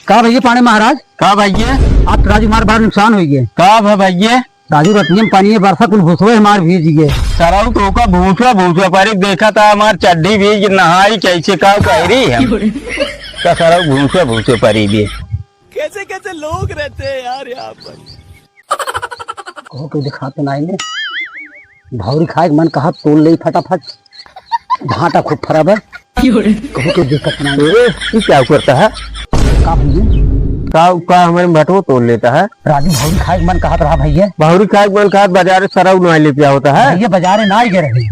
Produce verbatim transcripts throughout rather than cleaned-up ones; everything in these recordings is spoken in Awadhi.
का भइया पांड़े महाराज? का भइया? आप तो राजू हमार बड़ा नुकसान होइ गए। का भा भइया? राजू रतिया में पानी बरसा कुल भूसवे हमार भीज गए। सरऊ तो का भूसा भूसा पर एक देखा था हमार चड्ढी भीज नहाई कैसे का कह रही है। का सरऊ भूसा भूसा परी भी। कैसे कैसे लोग रहते हैं यार यहाँ पर। कहो के दिखाते ना आएंगे। भौरी खाए के मन कहा तोल ले फटाफट। भाटा खूब फरा बा। कहो के दिक्कत ना आएंगे। ए, ये क्या करता है? का भैया? का, का हमारे भटवो तोल लेता है? राजू भौरी खाए के मन कहत रहा भैया। भौरी खाए के मन कहत बाजारे सरऊ ना ले पिया होता है। भैया बाजारे ना आए रहे।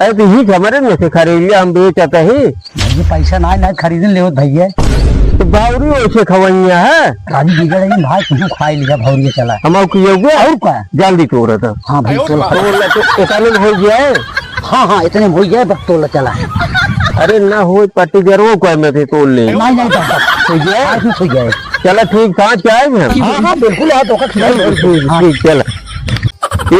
अरे तो ये हमारे में से खरीद लिया, हम बेचत ही। भैया पैसा ना, ना खरीदन लेवत भैया। तो बावरी वैसे खवैया है। राजू बिगड़ गई भाई, तू खाई लिया भौरी चला। हम और किए हुए? और का? जल्दी तोड़ था। हाँ भाई, तोड़। तोड़ ले, तो इतने में हो गया है। हाँ, हाँ, इतने में हो गया है, बस तोड़ ले चला। अरे ना हो, पट्टी जरूर कोई में थे तोड़ ले। नहीं, नहीं, बस, बस। हो गया है? हाँ, बस हो गया है। चला ठीक, साथ क्या है हम? हाँ, हाँ, बिल्कुल, हाँ, तो का खिलाई। ठीक, हाँ। ठीक, चला।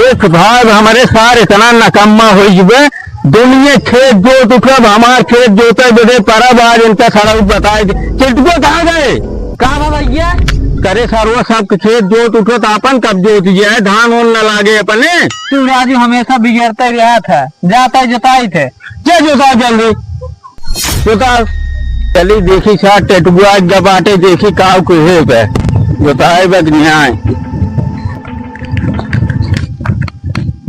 एक भाग हमरे सार इतना नकम्मा होइ जबे, दुनिया खेत जोत उठब, हमार खेत जोते बदे परब आज इनका सड़क बताए दे। चिटको कहाँ गए? का बा भैया? करे सरवा सबके खेत जोत उठो तो आपन कब जोत जाए, धान ओन न लागे अपने। तू राजू हमेशा बिगड़ते रहा था, जाता जोताई थे। जा जोता जल्दी। जोता, चली देखी सा टेटुआ के बाटे, देखी काव के हे बे। जोताए बे कि न्याय।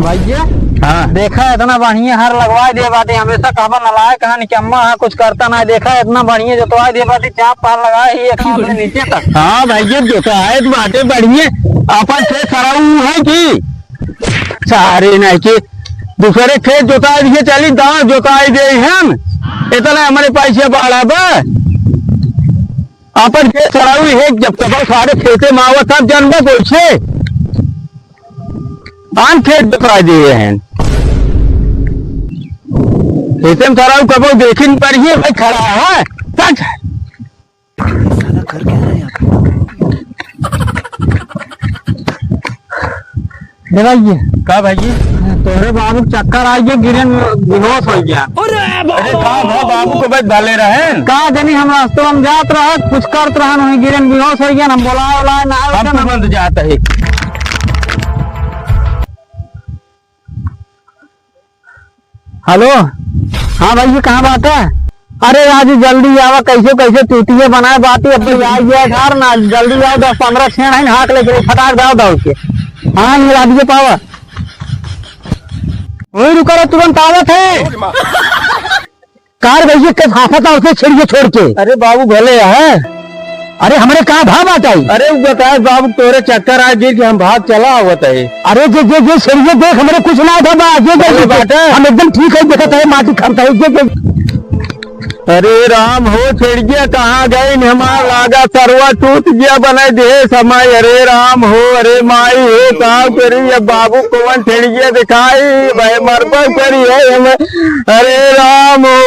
भैया, हाँ। देखा इतना बढ़िया हर लगवाए दे बाटे, हमेशा कहबा नलायक है, निकम्मा है, कुछ करता ना। देखा इतना बढ़िया जोतवाए दे बाटे, चाप पार लगाए ही एक हाथ से नीचे तक। हाँ भैया, जोताए तो बाटे बढ़िया, अपन से सरऊ है कि सारे नहीं के दूसरे खेत जोताई दिए, चली गाँव जोताई दे हम, इतना हमरे पैसे बाढ़ा बा। अपन खेत सड़ाऊ है, जब तक सारे खेते में आवत, तब जनबा कैसे आन खेत जोताई दिए हैं। खेते में सड़ाऊ कबो देखी नहीं पड़ी है, भाई खड़ा है, तक साला कर क्या रहा है यहाँ पे? ए भाई, का भाई? तोहरे बाबू के चक्कर आ गया, गिरे में बेहोश हो गया। अरे बाप रे। अरे का भा बाबू को बस भले रहे। का जानी हम रास्ते में जात रहा, कुछ करत रहा, वहीं गिरे में बेहोश हो गया, हम बोलाए, बोलाए ना आवे हम ना। तुरंत जात है। हेलो, हाँ भैया, कहाँ बात है? अरे राजू, जल्दी आवा, कैसे कैसे चूतिया बनाए बाटी, अब तो आ गया घर ना, जल्दी आओ, दस पन्द्रह छेड़ है, हाथ लेके फटाक दाव दाव के। हाँ, ये राजू के पावा। वही रुका रहो, तुरंत आवत है। कार भैया के फांसा था उसे छेड़िए छोड़ के। अरे बाबू भले है। अरे हमरे कहाँ भाव बात आई? अरे वो बताए बाबू तोरे चक्कर आ गिर के हम भाग चला आवत है। अरे जे, जे, जे छेड़िए देख हमरे कुछ ना था बा, जे, जे, अरे जे, बाटा। हम एकदम ठीक है, देखत है, माटी खमता है, जे, जे। अरे राम हो, छेड़िया कहाँ गई? हमार लागा सरवा चूतिया बनाए दे समय। अरे राम हो, अरे माई हो, का करी? अब बाबू कौन छेड़िया दिखाई? भाई मरबा करी है हम। अरे राम हो,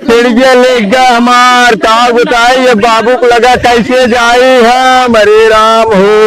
छेड़िया ले गया हमार, का बताई? अब बाबू को लगा कैसे जाई हम? अरे राम हो।